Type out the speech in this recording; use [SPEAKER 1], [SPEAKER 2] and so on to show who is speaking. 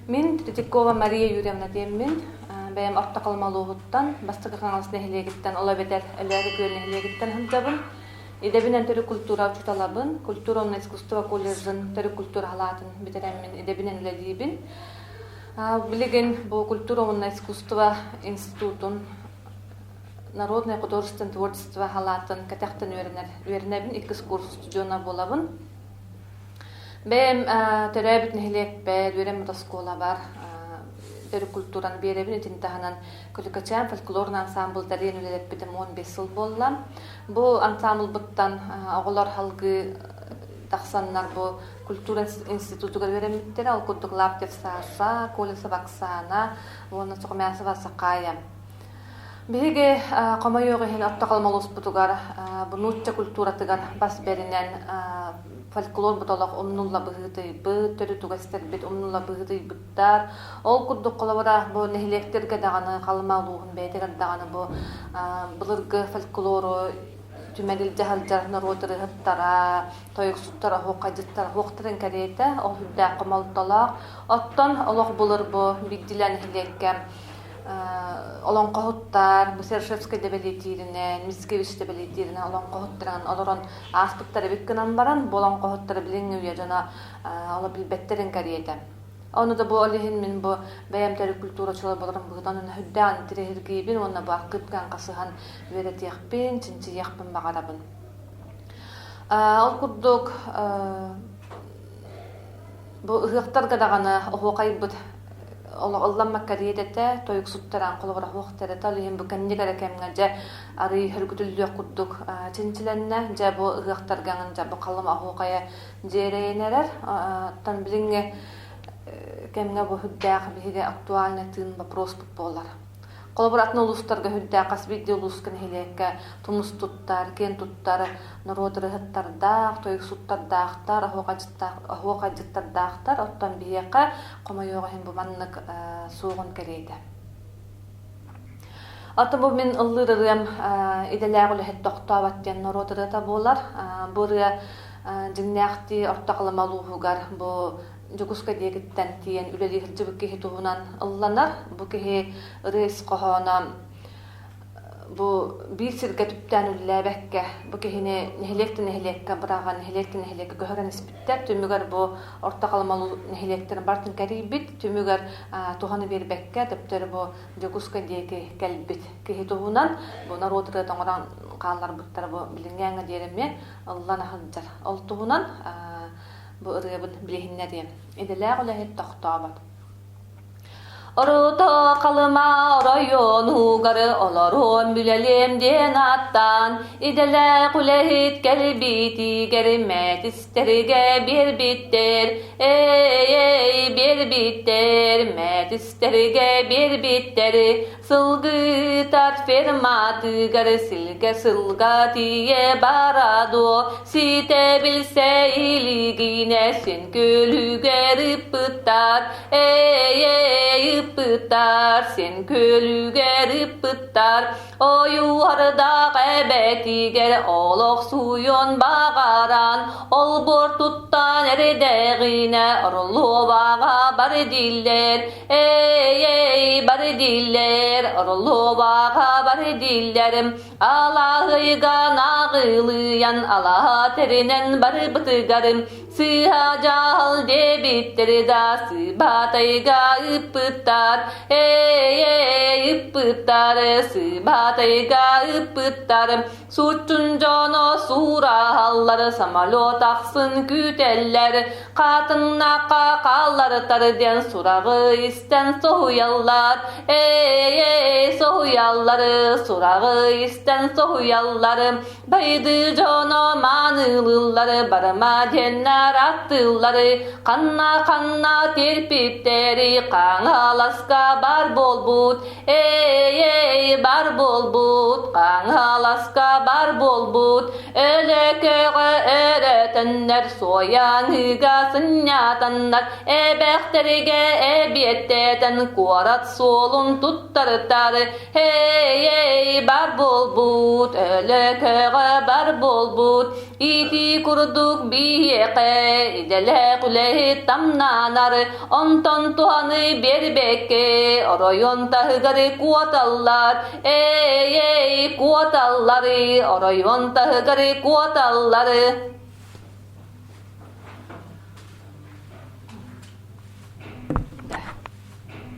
[SPEAKER 1] Мин Третьякова Мария Юрьевна диэммин. Бэйэм Орто Халыма улууһуттан, Бастакы Хаҥалас нэһилиэгиттэн, ол эбэтэр Өлөөкө Күөл нэһилиэгиттэн сылдьабын. Идэбинэн төрүт культура учууталабын, культура уонна искусство колледжын төрүт культура салаатын бүтэрэммин идэбинэн үлэлиибин. Билигин бу культура уонна искусство институтун народное художественное творчество салаатын кэтэхтэн үөрэнэр үөрэнэбин, иккис курс устудьуона буолабын. Бэйэм төрөөбүт нэһилиэкпэр, үөрэммит оскуолабар төрүт культураны биэрэбин. Итини таһынан Көлүкэчээн фольклорный ансаамбыл тэрийэн үлэлэппитим 15 сыл буолла. Бу ансаамбылбыттан оҕолор салгыы тахсаннар бу культура институтугар үөрэммиттэрэ. Ол курдук Лаптев Саша, Колесов Оксана уонна Сухомясова Сакая. Биһиги хомойуох иһин Орто Халыма улууспутугар бу нуучча культуратыгар бас бэринэн фольклорбут олох умнулла быһыытыйбыт, төрүт үгэстэрбит умнулла быһыытыйбыттар. Ол курдук холобура бу нэһилиэктэргэ даҕаны Халыма улууһун бэйэтигэр даҕаны бу былыргы фольклору түмэн илдьэ сылдьар норуот ырыаһыттара, тойуксуттар, оһуохайдьыттар оһуохтарын кэриэтэ ол сүрдээх хомолтолоох. Оттон олох былыр бу биирдиилээн нэһилиэккэ олоҥхоһуттар, Сершевскай да бэлиэтииринэн, Мицкевич да бэлиэтииринэн олоҥхоһуттарынан олорон ааспыттар эбит гынан баран, бу олоҥхоһуттары билиҥҥи үйэ дьоно оло билбэттэрин кэриэтэ. Ону да бу ол иһин мин бу бэйэм төрүт культура учуутала буоларым быһыытынан онно сүрдээх интэриэһиргиибин уонна бу архыыпкан хасыһан үөрэтиэхпин, чинчийиэхпин баҕарабын. Ол курдук Бу ыһыахтарга даҕаны оһуохайбыт олох ылламмакка диэтэтэ, тойуксуттараан холобура оһуохтарата, ол иһин бу кэнник эрэ кэмҥэ дьэ арыый хөргүтүллүөх курдук чинчилэннэ. Дьэ бу ыһыахтарга дьэ бу халыма оһуохайа дьиэрэйэн эрэр. Оттон билиҥҥи кэмҥэ бу сүрдээх биһиги актуальный тыын вопроспут буолар. Холобур, атын улуустарга үрдээх хас биирдии улууска нэһилиэккэ тумус туттар, киэн туттар норуот ырыаһыттардаах, тойуксуттардаахтар, оһуохайдьыттардаахтар. Оттон биһиэхэ, хомойуох иһин, бу маннык суоҕун кэриэтэ. Оттон бу мин ыллыыр ырыам идэлээх үлэһит тохтообот диэн норуот ырыата буолар. Бу ырыа дьиҥнээхтии Орто Халыма улууһугар бу Дьокуускай диэкиттэн тиийэн үлэлии сылдьыбыт киһи туһунан ылланар. Бу киһи ырыа ис хоһооно бу биир сиргэ түптээн үлэлээбэккэ, бу киһини нэһилиэктэн нэһилиэккэ быраҕан, нэһилиэктэн нэһилиэккэ көһөрөн испиттэр. Түмүгэр бу Орто Халыма нэһилиэктэрин барытын кэрийбит. Түмүгэр туһаны биэрбэккэ, төптөрү бу Дьокуускай диэки кэлбит киһи туһунан бу норуот ырыата оҥорон хаалларбыттара бу билиҥҥээҥҥэ диэри эмиэ ыллана сылдьар. Ол туһунан Бу ырыабын билиһиннэриэм. Идэлээх үлэһит тохтообот. Орто Халыма оройуонугар олоруом үлэлиэм диэн ааттаан, идэлээх үлэһит кэлбитигэр мээтистэргэ биэрбиттэр, эй-эй, биэрбиттэр, мээтистэргэ биэрбиттэр, Сылгытар ферматыгар силгэ сылга тиийэ бара дуо, ситэ билсэ илигинэ син күлүгэр ыппыттар, эй-эй ыппыттар, син күлүгэр ыппыттар, ойуурдаах эбэтигэр олох суйон баҕаран, олбуор туттан эрдэҕинэ Орловаҕа бар дииллэр, Эй, эй, бары дииллэр, Орловаҕа бары дииллэр, Алаһыйга нааҕылыйан, алаһа тэринэн барыбытыгар сыыһа дьаһал диэбиттэр да сыыбатайга ыыппыттар. Эй, эй, ыыппыттар, сыыбатайга ыыппыттар. Сууччун дьоно суурааһаллар, самолет ахсын күүтэллэр, хаатыҥнаахха хаалларытар диэн сураҕы истэн соһуйаллар. Эй-эй, соһуйаллар, сураҕы истэн соһуйаллар. Байды дьоно маанылыыллар, барыма диэннэр аттыыллар, ханна-ханна тиэрпиттэри хаҥаласка бар буолбут. Эй-эй, бар буолбут, хаҥаласка бар буолбут, өлөкөҕө өрөтөннөр, суойаныыга сынньатаннар, эбэхтэргэ эбиэттэтэн куорат суолун туттарытар. Эй-эй, бар буолбут, өлөкөҕө бар буолбут, Ити курдук биһиэхэ идэлээх үлэһит тамнаанар, онтон туһаны биэрбэккэ оройуон таһыгар куоталлар, эй-эй, куоталлар, оройуон таһыгар куоталлар.